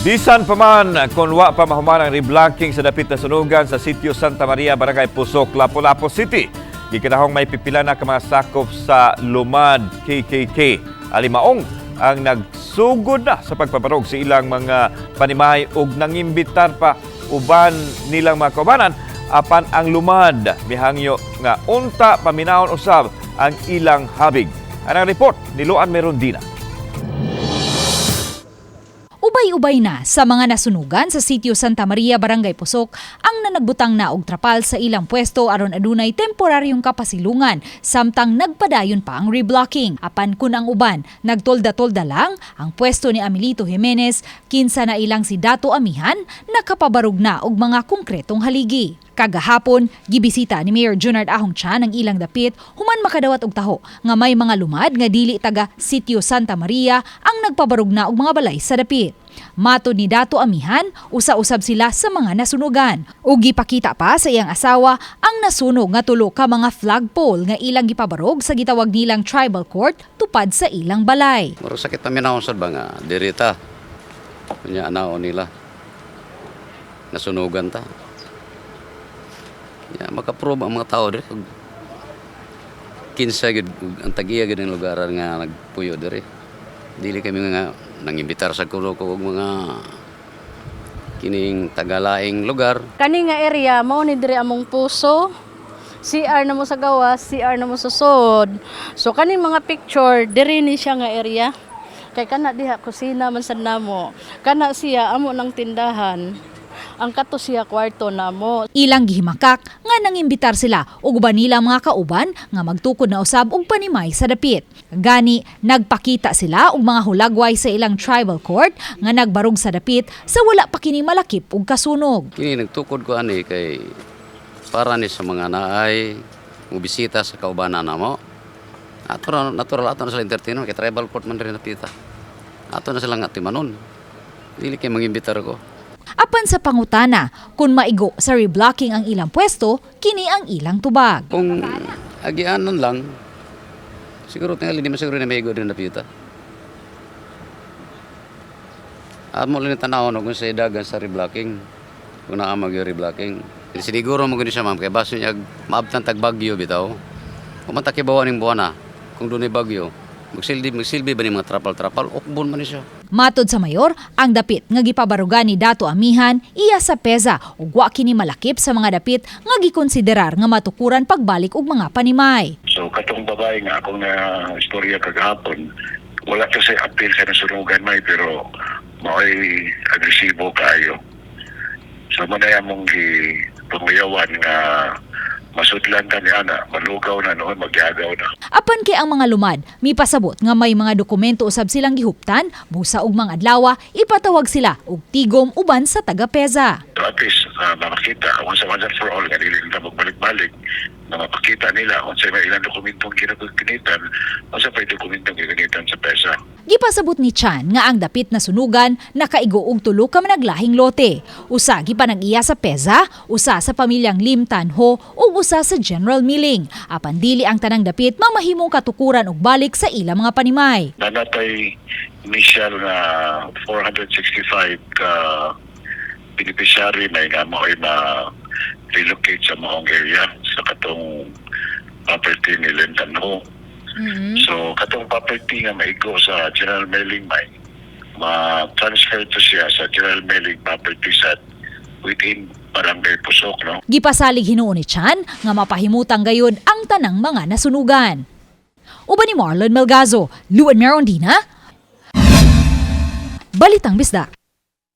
Bisan pa man kung wa pa mahuman ang reblocking sa dapit na sunugan sa Sitio Santa Maria, Barangay Pusok, Lapu-Lapu City, gikinahong may pipila na ka mga sakop sa Lumad KKK. Alimaong ang nagsugod na sa pagpabarog sa ilang mga panimay ug nangimbitar pa uban nilang mga kaubanan, apan ang Lumad mihangyo nga unta paminawon usab ang ilang habig. Anang report ni Luan Merondina. Ubay-ubay na sa mga nasunugan sa Sitio Santa Maria, Barangay Pusok ang nanagbutang na og trapal sa ilang pwesto aron adunay temporaryong kapasilungan samtang nagpadayon pa ang reblocking. Apan kun ang uban nagtolda-tolda lang, ang pwesto ni Amelito Jimenez, kinsa na ilang si Dato Amihan, nakapabarog na og mga konkretong haligi. Kagahapon, gibisita ni Mayor Junard Ahong Chan ang ilang dapit human makadawat og taho nga may mga lumad nga dili taga Sitio Santa Maria ang nagpabarog na og mga balay sa dapit. Matod ni Dato Amihan, usa-usab sila sa mga nasunugan. Ug gipakita pa sa iyang asawa ang nasunog nga tulo ka mga flagpole nga ilang gipabarog sa gitawag nilang tribal court tupad sa ilang balay. Murag sakit paminaw sad ba nga dirita. Unya anaon nila. Nasunugan ta. Ya, makaprobe ang mga tao diri. Ug kinsa gyud ug ang tagiya gyud ang lugar nga nagpuyo diri. Dili kami nga nangimbitar sa kuno ko og mga kining tagalaing lugar. Kani nga area mao ni diri among puso. CR na mo sa gawas, CR na mo sa sod. So kani mga picture diri ni siya nga area. Kay kana diha kusina man sad namo. Kana siya amo ng tindahan. Ang kato siya kwarto namo. Ilang gihimakak nga nangimbitar sila og uban nila mga kauban nga magtukod na usab og panimay sa dapit. Gani nagpakita sila og mga hulagway sa ilang tribal court nga nagbarog sa dapit sa wala pa kini malakip og kasunog. Kini nagtukod ko ani kay para ni sa mga naay mobisita sa kaubanan namo. Natural, natural ato na sila entertainer kay tribal court man rin napita. Ato na sila nga timanon. Dili kay mangimbitar ko. Apan sa pangutana, kung maigo sa reblocking ang ilang pwesto, kini ang ilang tubag. Kung agianan lang, siguro tingali di man siguro na maigo din napita. Amo lang ni tanaw no kung sa dagan sa reblocking. Kung naa mag reblocking. Siniguro mo gani siya, ma'am, kay baso niya maabtan tag bagyo bitaw. Kung man takibawa ning buwana, kung dunay bagyo, magsilbi magsilbi ba ni mga trapal-trapal, ukbon man ni siya. Matod sa mayor, ang dapit nga gipabarugan ni Dato Amihan iya sa PEZA ug wa kini malakip sa mga dapit nga gikonsiderar nga matukuran pagbalik og mga panimay. So katong babae nga akong na istorya kagahapon, wala kasi appeal sa nasunugan may pero mao'y agresibo kaayo. So manay among gi panguyawan nga masudlan ta ni ana, malugaw na noon, magyagaw na. Apan kay ang mga lumad, mipasabot nga may mga dokumento usab silang gihuptan, busa og mga adlaw ipatawag sila og tigom uban sa taga PEZA. So at least makakita kung sa once and for all nga dili na magbalik-balik na mapakita nila kung sa may ilang dokumentong ginagunitan o sa may dokumentong ginagunita sa PEZA. Gipasabot ni Chan nga ang dapit na sunugan nakaigo og tulo ka managlahing lote. Usa gipanag-iya sa PEZA, usa sa pamilyang Lim Tan Ho ug usa sa General Milling. Apan dili ang tanang dapit mamahimong katukuran og balik sa ilang mga panimay. Nanatay initial na 465 ka beneficiary na nga mao'y ma-relocate sa maong area sa katong property ni Lim Tan Ho. So katong property nga maigo sa General Mailing may ma-transfer to siya sa General Mailing property sa within Barangay Pusok, no? Gipasalig hinuon ni Chan nga mapahimutang gayud ang tanang mga nasunugan. Uban ni Marlon Melgazo, Luan Merondina, Balitang Bisdak.